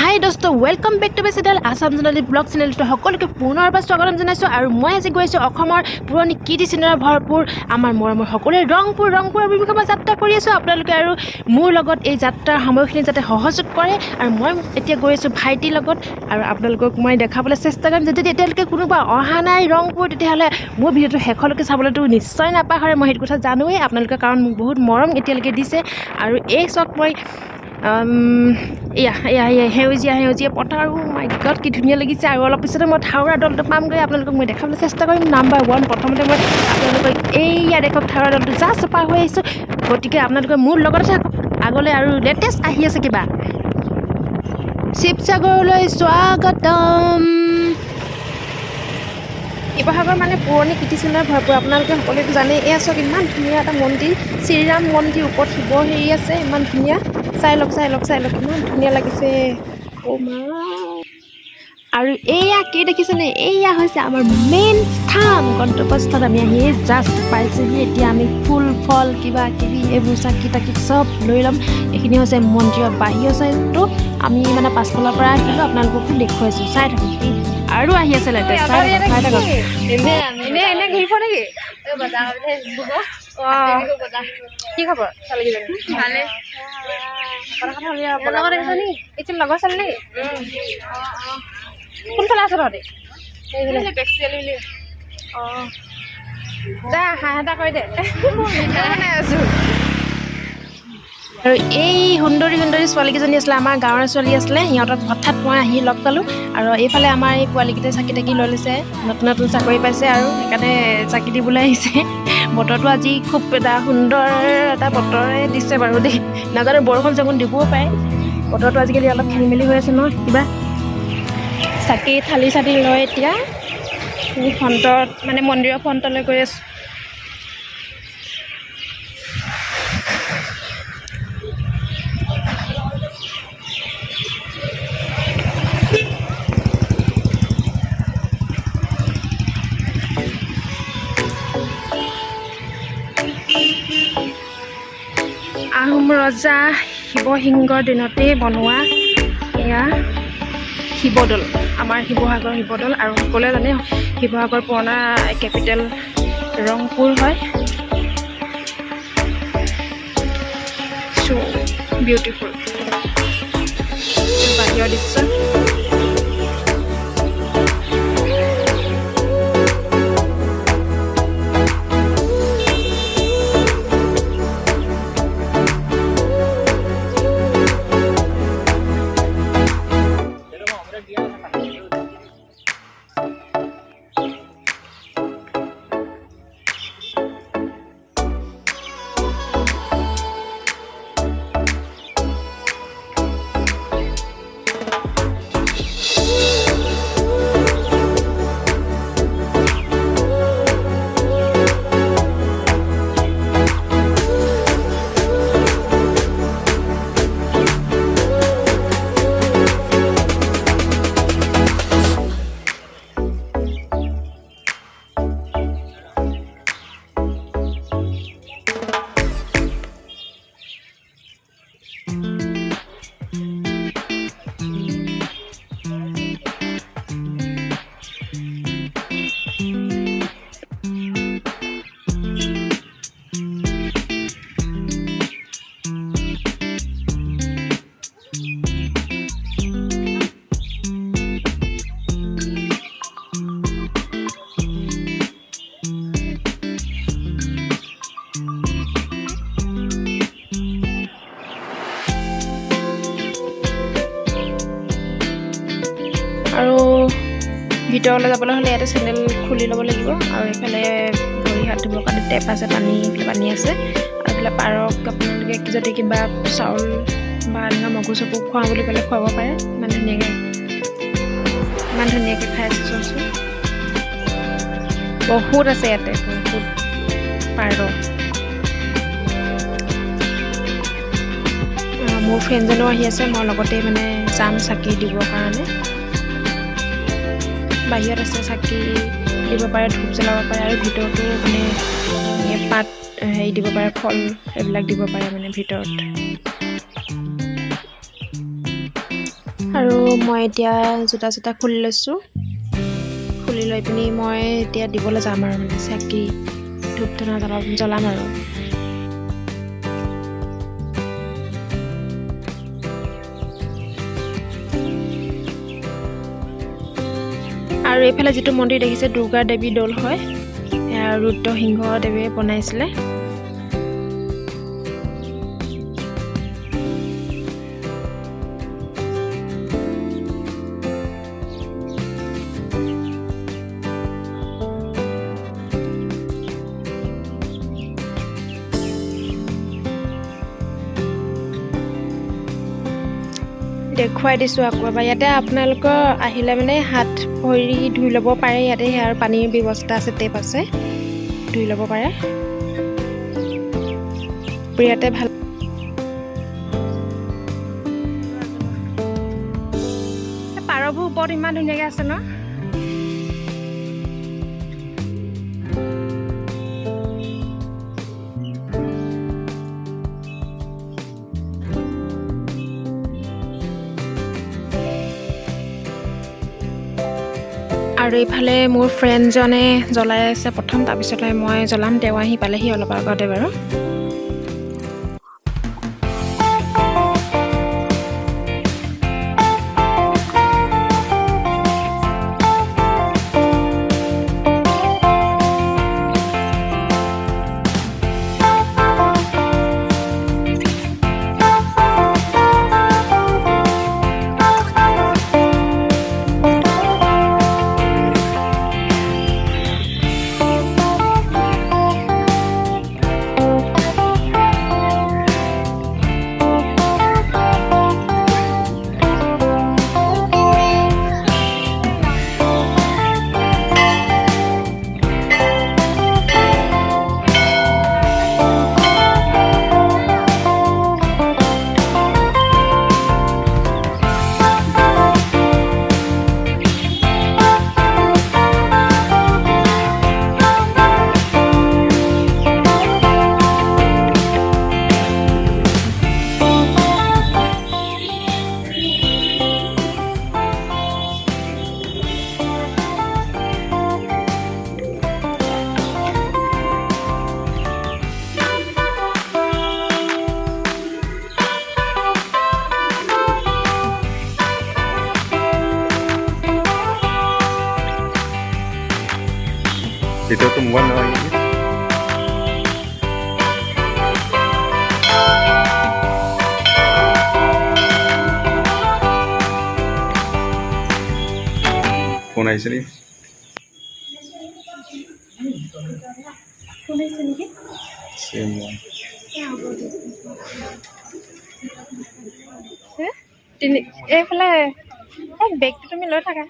হাই দোস্ত, welcome back to my channel Assam Jonali blog চেনেলটো। সকলোকে পুনৰ এবাৰ স্বাগতম জনাইছোঁ আৰু মই আজি গৈ আছোঁ অসমৰ পুৰণি কীৰ্তিচিহ্নৰে ভৰপূৰ আমাৰ মৰমৰ সকলোৰে ৰংপুৰ। ৰংপুৰ অভিমুখে মই যাত্ৰা কৰি আছোঁ। আপোনালোকে আৰু মোৰ লগত এই যাত্ৰাৰ সময়খিনি যাতে সহযোগ কৰে। আৰু মই এতিয়া গৈ আছোঁ ভাইটিৰ লগত আৰু আপোনালোকক মই দেখাবলৈ চেষ্টা কৰিম। যদি এতিয়ালৈকে কোনোবা অহা নাই ৰংপুৰ, তেতিয়াহ'লে মোৰ ভিডিঅ'টো শেষলৈকে চাবলৈতো নিশ্চয় নাপাহৰে। মই সেইটো কথা জানোৱেই আপোনালোকে, কাৰণ মোক বহুত মৰম এতিয়ালৈকে দিছে। আৰু এই চাওক, মই এয়া এয়া এয়া সেউজীয়া সেউজীয়া পথাৰ। মাই গড, কি ধুনীয়া লাগিছে! আৰু অলপ পিছতে মই থাওৰা দলটো পামগৈ, আপোনালোকক মই দেখাবলৈ চেষ্টা কৰিম নাম্বাৰ ওৱান। প্ৰথমতে মই আপোনালোকক এইয়া দেখক, থাওৰা দলটো জাষ্ট পাৰ হৈ আহিছোঁ। গতিকে আপোনালোকে মোৰ লগতে থাকক আগলৈ আৰু লেটেষ্ট আহি আছে কিবা। শিৱসাগৰলৈ স্বাগতম। শিৱসাগৰ মানে পুৰণি কীৰ্তিচিহ্নৰে ভৰপূৰ, আপোনালোকে সকলোৱে জানে। এয়া চাওক, ইমান ধুনীয়া এটা মন্দিৰ, শ্ৰীৰাম মন্দিৰ। ওপৰত শিৱ হেৰি আছে, ইমান ধুনীয়া। চাই লওক, চাই লওক, চাই লওক, ইমান ধুনীয়া লাগিছে। অ' মা! আৰু এয়া কি দেখিছেনে? এয়া হৈছে আমাৰ মেইন স্থান, গন্তব্যস্থল। আমি আহি জাষ্ট পাইছোঁহি। এতিয়া আমি ফুল ফল কিবা কিবি এইবোৰ চাকি তাকি চব লৈ ল'ম। এইখিনি হৈছে মন্দিৰৰ বাহিৰৰ চাইডটো। আমি মানে পাছফালৰ পৰা আহিলোঁ, আপোনালোককো দেখুৱাইছোঁ। চাই থাকক আৰু আহি আছে লেটেষ্ট। চাই থাকক, চাই থাকক। এনে এনে ঘূৰি ফুৰ নেকি? অঁ, কি খবৰ ছোৱালীকেইজনী? ভালে। কথা এতিয়া লগৰ ছোৱালী নেকি? কোনফালে আছ তহঁতি? অঁ, যা, হাঁহ এটা কৰি দে। আছো। আৰু এই সুন্দৰী সুন্দৰী ছোৱালীকেইজনী আছিলে, আমাৰ গাঁৱৰ ছোৱালী আছিলে। সিহঁতক হঠাৎ মই আহি লগ পালোঁ। আৰু এইফালে আমাৰ এই পোৱালীকেইটাই চাকি তাকি লৈ লৈছে। নতুন নতুন চাকৰি পাইছে আৰু সেইকাৰণে চাকি দিবলৈ আহিছে। বতৰটো আজি খুব এটা সুন্দৰ এটা বতৰে দিছে বাৰু দেই। নাজানো, বৰষুণ চৰষুণ দিবও পাৰে। বতৰটো আজিকালি অলপ খেলি মেলি হৈ আছে ন কিবা। চাকি থালি চালি লৈ এতিয়া ফ্ৰণ্টত, মানে মন্দিৰৰ ফ্ৰণ্টলৈ গৈ আছোঁ। আহোম ৰজা শিৱসিংহৰ দিনতেই বনোৱা এয়া শিৱদৌল, আমাৰ শিৱসাগৰ শিৱদৌল। আৰু সকলোৱে জানে, শিৱসাগৰ পুৰণা কেপিটেল ৰংপুৰ হয়। চ' বিউটিফুল বাহিৰৰ দৃশ্য। আৰু ভিতৰলৈ যাবলৈ হ'লে ইয়াতে চেণ্ডেল খুলি ল'ব লাগিব। আৰু এইফালে ভৰি হাত ধুবৰ কাৰণে টেপ আছে, পানী এইফালে পানী আছে। আৰু এইফালে পাৰক আপোনালোকে যদি কিবা চাউল বা এনেকুৱা মগু চগু খুৱাওঁ বুলি ক'লে খুৱাব পাৰে। ইমান ধুনীয়াকৈ, ইমান ধুনীয়াকৈ খাই আছে, চোৱাচোন। বহুত আছে ইয়াতে, বহুত পাৰ। মোৰ ফ্ৰেণ্ডজনো আহি আছে, মই লগতে মানে যাম চাকি দিবৰ কাৰণে। বাহিৰত আছে, চাকি দিব পাৰে, ধূপ জ্বলাব পাৰে আৰু ভিতৰতো মানে পাত হেৰি দিব পাৰে, ফল এইবিলাক দিব পাৰে মানে ভিতৰত। আৰু মই এতিয়া জোতা চোতা খুলি লৈছোঁ। খুলি লৈ পিনি মই এতিয়া দিবলৈ যাম আৰু মানে চাকি ধূপ ধূনা জ্বলাম আৰু। আৰু এইফালে যিটো মন্দিৰ দেখিছে, দুৰ্গা দেৱী দৌল হয়। এয়া ৰুদ্ৰসিংহ দেৱে বনাইছিলে। দেখুৱাই দিছোঁ আকৌ এবাৰ। ইয়াতে আপোনালোকৰ আহিলে মানে হাত ভৰি ধুই ল'ব পাৰে ইয়াতে। আৰু পানীৰ ব্যৱস্থা আছে, টেপ আছে, ধুই ল'ব পাৰে ইয়াতে। ভাল পাৰবোৰ ওপৰত ইমান ধুনীয়াকৈ আছে ন। আৰু এইফালে মোৰ ফ্ৰেণ্ডজনে জ্বলাই আছে প্ৰথম, তাৰপিছতে মই জ্বলাম। তেওঁ আহি পালেহি অলপ আগতে বাৰু। ভিতৰতো মোবাইল নালাগে নেকি? ফোন আহিছে নেকি? ফোন আহিছে নেকি? Same one. হে? তিনি এইফালে এই বেগটো তুমি লৈ থাকা।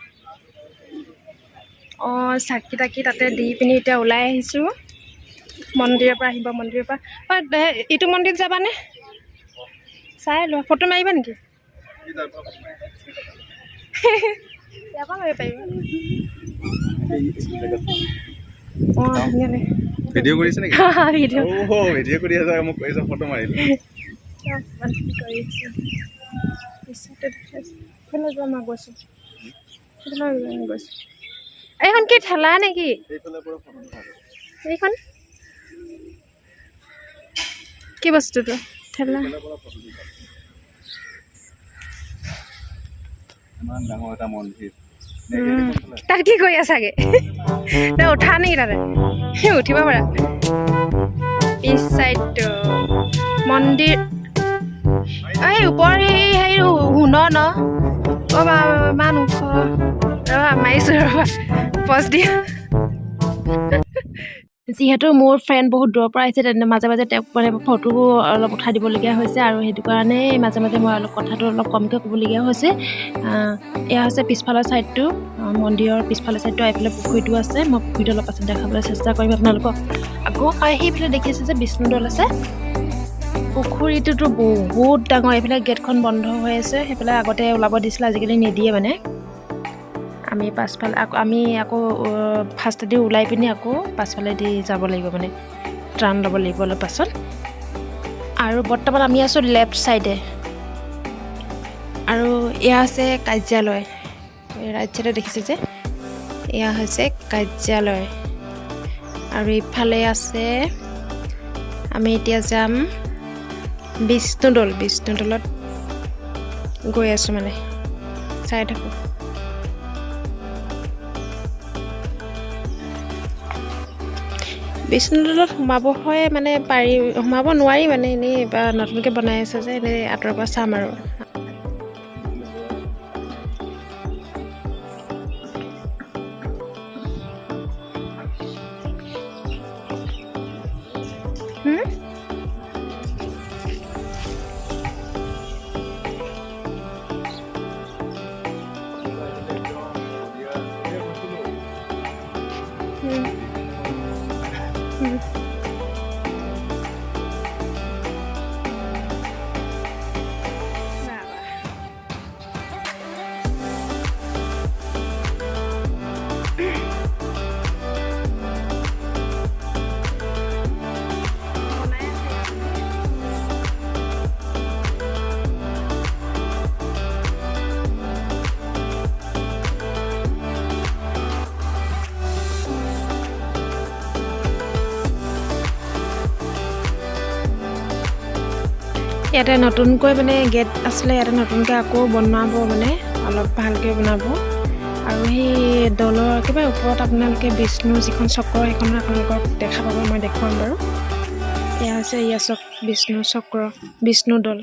অঁ, চাকি তাকি তাতে দি পিনি এতিয়া ওলাই আহিছোঁ মন্দিৰৰ পৰা আহিব। মন্দিৰৰ পৰা অ, ইটো মন্দিৰত যাবানে? চাই লোৱা। ফটো মাৰিবা নেকি? ইয়াৰ পৰা মাৰিব পাৰিবা। অঁ, ধুনীয়া লাগে। ভিডিঅ' কৰিছে নেকি? ভিডিঅ'। অ', ভিডিঅ' কৰি আছা, মোক কৈছা ফটো মাৰিলো। কৰি আছোঁ। সেইফালে যোৱা, মই গৈছোঁ সেইফালে গৈছোঁ। এইখন কি ঠেলা নেকি? এইফালৰ পৰা ফটো। এইখন কি বস্তুটো? ঠেলা। ইমান ডাঙৰ এটা মন্দিৰ। তাত কি কৰি আছাগে? তই উঠা নেকি তাতে? উঠিব পাৰা। পিছ চাইডটো মন্দিৰ। এই ওপৰ এই হেৰি সোণৰ ন। অ' বা, ইমান ওখ। ৰ'বা, মাৰিছোঁ, ৰ'বা, পজ দিয়া। যিহেতু মোৰ ফ্ৰেণ্ড বহুত দূৰৰ পৰা আহিছে, তেনে মাজে মাজে তেওঁক মানে ফটো অলপ উঠাই দিবলগীয়া হৈছে আৰু সেইটো কাৰণে মাজে মাজে মই অলপ কথাটো অলপ কমকৈ ক'বলগীয়া হৈছে। এয়া হৈছে পিছফালৰ ছাইডটো, মন্দিৰৰ পিছফালৰ ছাইডটো। এইফালে পুখুৰীটো আছে। মই পুখুৰীটো অলপ পাছত দেখাবলৈ চেষ্টা কৰিম আপোনালোকক আকৌ। আৰু সেইফালে দেখিছে যে বিষ্ণুদৌল আছে। পুখুৰীটোতো বহুত ডাঙৰ। এইফালে গেটখন বন্ধ হৈ আছে। সেইফালে আগতে ওলাব দিছিলে, আজিকালি নিদিয়ে। মানে আমি পাছফালে আকৌ আমি আকৌ ফাৰ্ষ্টেদি ওলাই পিনি আকৌ পাছফালেদি যাব লাগিব, মানে ট্ৰাণ ল'ব লাগিব অলপ পাছত। আৰু বৰ্তমান আমি আছোঁ লেফ্ট ছাইডে। আৰু এয়া আছে কাৰ্যালয়। ৰাইট চাইডে দেখিছে যে এয়া হৈছে কাৰ্যালয়। আৰু ইফালে আছে, আমি এতিয়া যাম বিষ্ণুদৌল। বিষ্ণুদৌলত গৈ আছোঁ, মানে চাই থাকোঁ। বিষ্ণুদৌলত সোমাব হয় মানে পাৰি, সোমাব নোৱাৰি, মানে এনেই বা নতুনকৈ বনাই আছে যে, এনেই আঁতৰৰ পৰা চাম আৰু। হুম? হুম। হুম। বাহ, বাহ। বনাই আছে ইয়াত। ইয়াতে নতুনকৈ মানে গেট আছিলে, ইয়াতে নতুনকৈ আকৌ বনাব, মানে অলপ ভালকৈ বনাব। আৰু সেই দৌলৰ একেবাৰে ওপৰত আপোনালোকে বিষ্ণুৰ যিখন চক্ৰ, সেইখনো আপোনালোকক দেখা পাব, মই দেখুৱাম বাৰু। এয়া হৈছে ইয়াচক বিষ্ণু চক্ৰ, বিষ্ণু দৌল।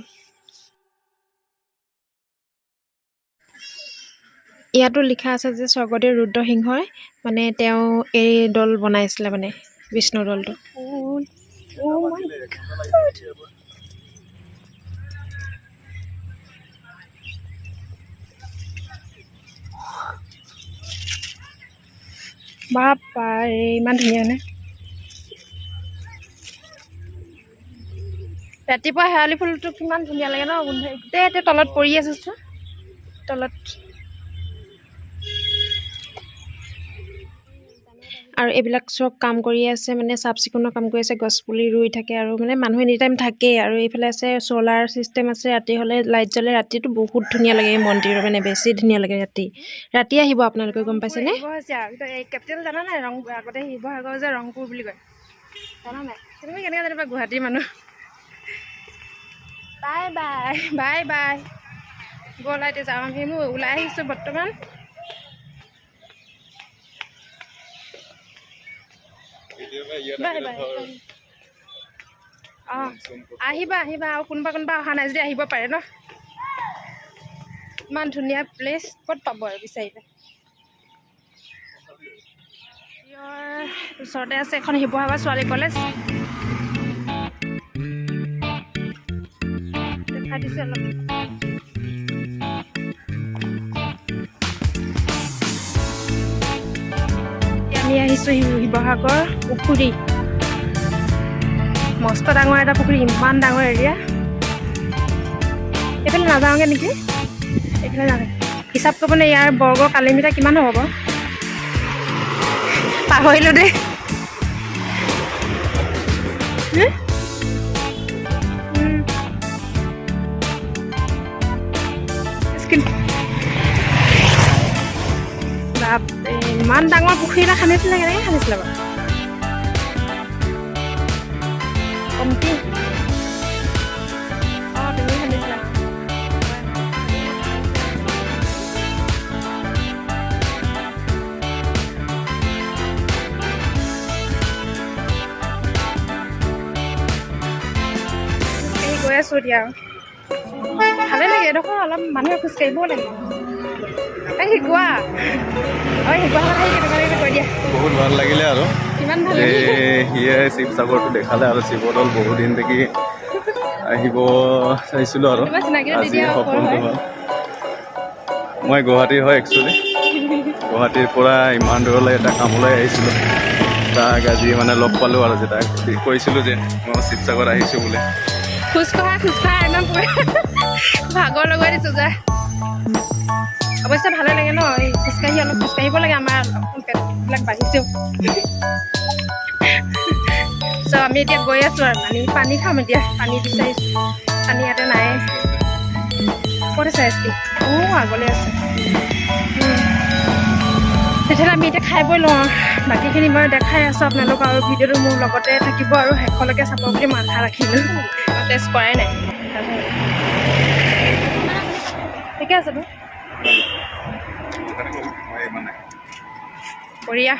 ইয়াতো লিখা আছে যে স্বৰ্গদেউ ৰুদ্ৰসিংহই মানে তেওঁ এই দৌল বনাইছিলে, মানে বিষ্ণু দৌলটো। Oh my God. বাপ্পা, ইমান ধুনীয়া নে? ৰাতিপুৱা শেৱালি ফুলটো কিমান ধুনীয়া লাগে ন গোন্ধ। গোটেই এতিয়া তলত পৰি আছে চোৱা তলত। আৰু এইবিলাক চব কাম কৰি আছে, মানে চাফ চিকুণৰ কাম কৰি আছে, গছ পুলি ৰুই থাকে আৰু মানে মানুহ এনি টাইম থাকেই। আৰু এইফালে আছে চ'লাৰ চিষ্টেম আছে, ৰাতি হ'লে লাইট জ্বলে। ৰাতিটো বহুত ধুনীয়া লাগে এই মন্দিৰৰ, মানে বেছি ধুনীয়া লাগে ৰাতি। ৰাতি আহিব আপোনালোকে, গম পাইছেনে? এই কেপিটেল জানা নাই? ৰং আগতে শিৱসাগৰ যে ৰংপুৰ বুলি কয়, জানা নাই তুমি? কেনেকৈ জানিবা গুৱাহাটীৰ মানুহ? Bye bye, bye bye. ব'লা এতিয়া যাওঁ আমি। মই ওলাই আহিছোঁ বৰ্তমান। Bye bye. অঁ, আহিবা আহিবা। আৰু কোনোবা কোনোবা অহা নাই যদি আহিব পাৰে ন। ইমান ধুনীয়া প্লেচ ক'ত পাব আৰু বিচাৰিলে। ইয়াৰ ওচৰতে আছে এখন শিৱসাগৰ ছোৱালী কলেজ, দেখাই দিছোঁ অলপ। আমি আহিছোঁ শিৱসাগৰ পুখুৰী। মস্ত ডাঙৰ এটা পুখুৰী, ইমান ডাঙৰ এৰিয়া। এইফালে নাযাওঁগৈ নেকি? এইফালে যাওঁ। হিচাপ কৰিব নে, ইয়াৰ বৰ্গ কালিমিটাৰ কিমান হ'ব বাৰু? পাহৰিলোঁ দেই। হুম? উম। স্কিন। বাপৰে, ইমান ডাঙৰ পুখুৰী এটা খান্দিছিলে, কেনেকৈ খান্দিছিলে বাৰু? কমটি। অঁ, তুমি খান্দিছিলা। খোজকাঢ়ি গৈ আছোঁ এতিয়া আৰু ভালে লাগে এডোখৰ, অলপ মানুহে খোজকাঢ়িবও লাগে। এই শিকোৱা, অঁ, শিৱসাগৰত আহি কেনেকুৱা লাগিলে কৈ দিয়া। বহুত ভাল লাগিলে আৰু। কিমান ভাল লাগিলে? এই সিয়ে শিৱসাগৰটো দেখালে আৰু শিৱদৌল বহুত দিন থাকি আহিব চাইছিলোঁ আৰু তোমাৰ চিনাকিটো দি আজি দিয়া আকৌ ক'ৰ সপোনটো হয়। হ'ল। মই গুৱাহাটীৰ হয় একচুৱেলি। গুৱাহাটীৰ পৰা ইমান দূৰলৈ এটা কামলৈ আহিছিলোঁ। তাক আজি মানে লগ পালোঁ আৰু যে তাক কৈছিলোঁ যে মই শিৱসাগৰ আহিছোঁ বুলি। খোজকঢ়া খোজকঢ়া একদম পুৰা ভাগৰ লগাই দিছোঁ যা। অৱশ্যে ভালে লাগে ন, এই খোজকাঢ়ি, অলপ খোজকাঢ়িব লাগে, আমাৰ অলপ পেটবিলাক বাঢ়িছেও। চ' আমি এতিয়া গৈ আছোঁ আৰু পানী পানী খাম এতিয়া, পানী বিচাৰিছোঁ, পানী ইয়াতে নাই। ক'ত? ক'ত আছে আইচক্ৰীম? অঁ, আগলৈ আছে। তেতিয়াহ'লে আমি এতিয়া খাই বৈ লওঁ আৰু বাকীখিনি মই দেখাই আছোঁ আপোনালোক আৰু ভিডিঅ'টো মোৰ লগতে থাকিব আৰু শেষলৈকে চাব বুলি মই আশা ৰাখিলোঁ। টেষ্ট কৰাই নাই। ঠিকে আছে তো। মই ইমান নাই। বঢ়িয়া।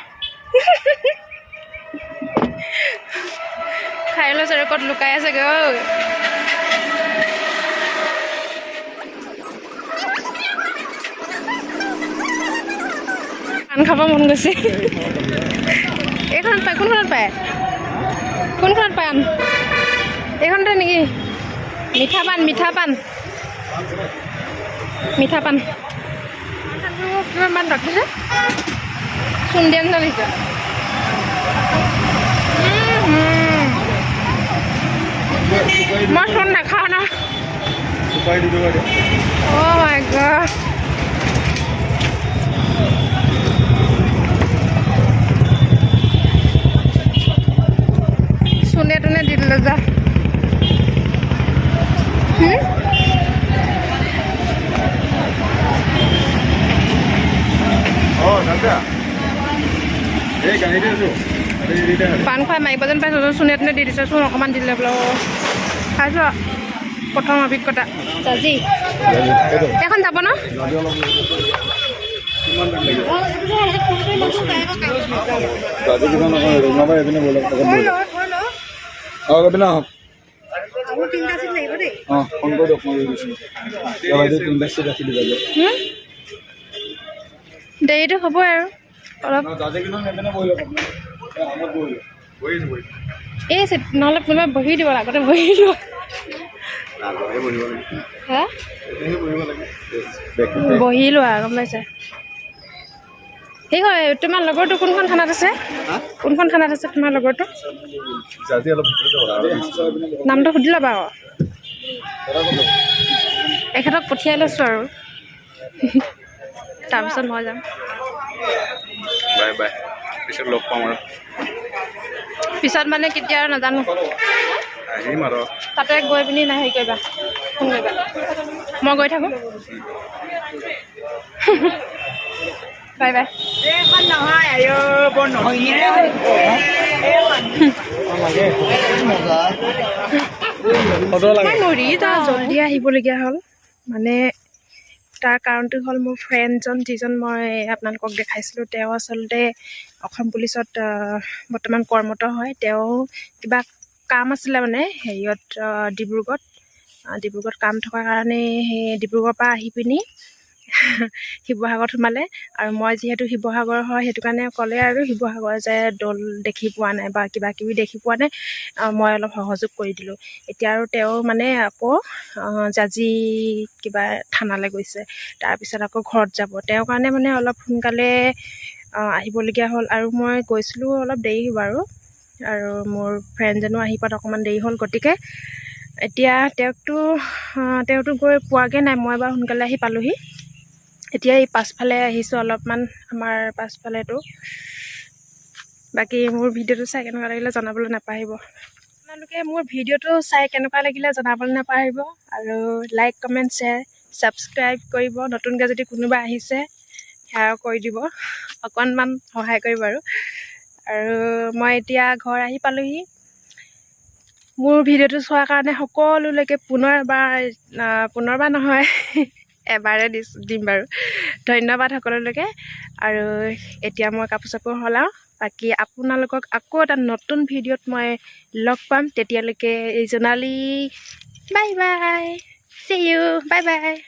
খাই লৈছোঁ আৰু ক'ত লুকাই আছেগৈ ঐ। পাণ খাব মন গৈছে। এইখনত পায়? কোনখনত পায়? কোনখনত পায়? এইখনতে নেকি? মিঠা পাণ, মিঠা পাণ, মিঠা পাণ। কিমান পাণ ৰাখিছে? চূণ দিয়া নিচিনা লাগিছে। মই চূণ নাখাওঁ ন। চুপাৰি দি দিব। Oh my God. চূণে তোনে দি দিলে যা। হুম? অঁ দাদা, এই গাড়ীতে আছোঁ, হেৰিতে। পাণ খুৱাই মাৰিব যেন পাইছোঁ। চূণে তোনে দি দিছে, চূণ অকণমান দিলে বোলে। অ', খাইছোঁ আৰু। প্ৰথম অভিজ্ঞতা। জাজি এখন যাব ন? কিমান টাইম লাগিব? দাদি কিমান নহয়, ৰঙাবাৰী এইপিনে ব'লক, আগত ব'লক। অঁ, এইপিনে আহক। অঁ, ফোন কৰি দিয়ক, মই গৈছোঁ। বাইদেউ, তিনিটা চিট ৰাখি দিবা দিয়ক। হুম? দেৰিটো হ'বই আৰু অলপ। দাদি কিমান, এইপিনে বহি লওক আপুনি। এই আগত বহি লওক। বহি আছোঁ, বহি। এই চিট নহ'লে কোনোবাই বহি দিব, আগতে বহি লোৱা। আগতে বহিব লাগে। হা। এতিয়াহে বহিব লাগে। বহি লোৱা, গম পাইছে? সেই হয়। তোমাৰ লগৰটো কোনখন থানাত আছে? কোনখন থানাত আছে তোমাৰ লগৰটো? জাজি অলপ ভিতৰতে বহা আৰু। নামটো সুধি ল'বা আকৌ। এখেতক পঠিয়াই লৈছোঁ আৰু তাৰপিছত মই যাম। বাই বাই, পিছত লগ পাম আৰু। পিছত মানে কেতিয়া আৰু নাজানো। আহিম আৰু। তাতে গৈ পিনি নাই হেৰি কৰিবা, ফোন কৰিবা, মই গৈ থাকোঁ। Bye bye. এইখন নহয় আয়ো, বৰ নহয়। মই মৰি যাওঁ। জল্দি আহিবলগীয়া হ'ল, মানে তাৰ কাৰণটো হ'ল মোৰ ফ্ৰেণ্ডজন, যিজন মই আপোনালোকক দেখাইছিলোঁ, তেওঁ আচলতে অসম পুলিচত বৰ্তমান কৰ্মৰত হয়। তেওঁ কিবা কাম আছিলে মানে হেৰিয়ত ডিব্ৰুগড়ত। ডিব্ৰুগড়ত কাম থকাৰ কাৰণে সেই ডিব্ৰুগড়ৰ পৰা আহি পিনি শিৱসাগৰত সোমালে। আৰু মই যিহেতু শিৱসাগৰৰ হয়, সেইটো কাৰণে ক'লে আৰু শিৱসাগৰ যে দৌল দেখি পোৱা নাই বা কিবা কিবি দেখি পোৱা নাই, মই অলপ সহযোগ কৰি দিলোঁ। এতিয়া আৰু তেওঁ মানে আকৌ জাজি কিবা থানালৈ গৈছে, তাৰপিছত আকৌ ঘৰত যাব। তেওঁৰ কাৰণে মানে অলপ সোনকালে আহিবলগীয়া হ'ল। আৰু মই গৈছিলোঁ অলপ দেৰি বাৰু, আৰু মোৰ ফ্ৰেণ্ডজনো আহি পোৱাত অকণমান দেৰি হ'ল। গতিকে এতিয়া তেওঁতো গৈ পোৱাগৈ নাই। মই বাৰু সোনকালে আহি পালোহি। এতিয়া এই পাছফালে আহিছোঁ অলপমান, আমাৰ পাছফালেতো। বাকী মোৰ ভিডিঅ'টো চাই কেনেকুৱা লাগিলে জনাবলৈ নাপাহৰিব। আপোনালোকে মোৰ ভিডিঅ'টো চাই কেনেকুৱা লাগিলে জনাবলৈ নাপাহৰিব আৰু লাইক, কমেণ্ট, শ্বেয়াৰ, ছাবস্ক্ৰাইব কৰিব। নতুনকৈ যদি কোনোবা আহিছে, সেয়াও কৰি দিব, অকণমান সহায় কৰিব। আৰু আৰু মই এতিয়া ঘৰ আহি পালোহি। মোৰ ভিডিঅ'টো চোৱাৰ কাৰণে সকলোলৈকে পুনৰবাৰ, পুনৰবাৰ নহয়, এবাৰে দিম বাৰু, ধন্যবাদ সকলোলৈকে। আৰু এতিয়া মই কাপোৰ চাপোৰ সলাওঁ। বাকী আপোনালোকক আকৌ এটা নতুন ভিডিঅ'ত মই লগ পাম। তেতিয়ালৈকে এই Jonali, bye bye, see you, bye bye.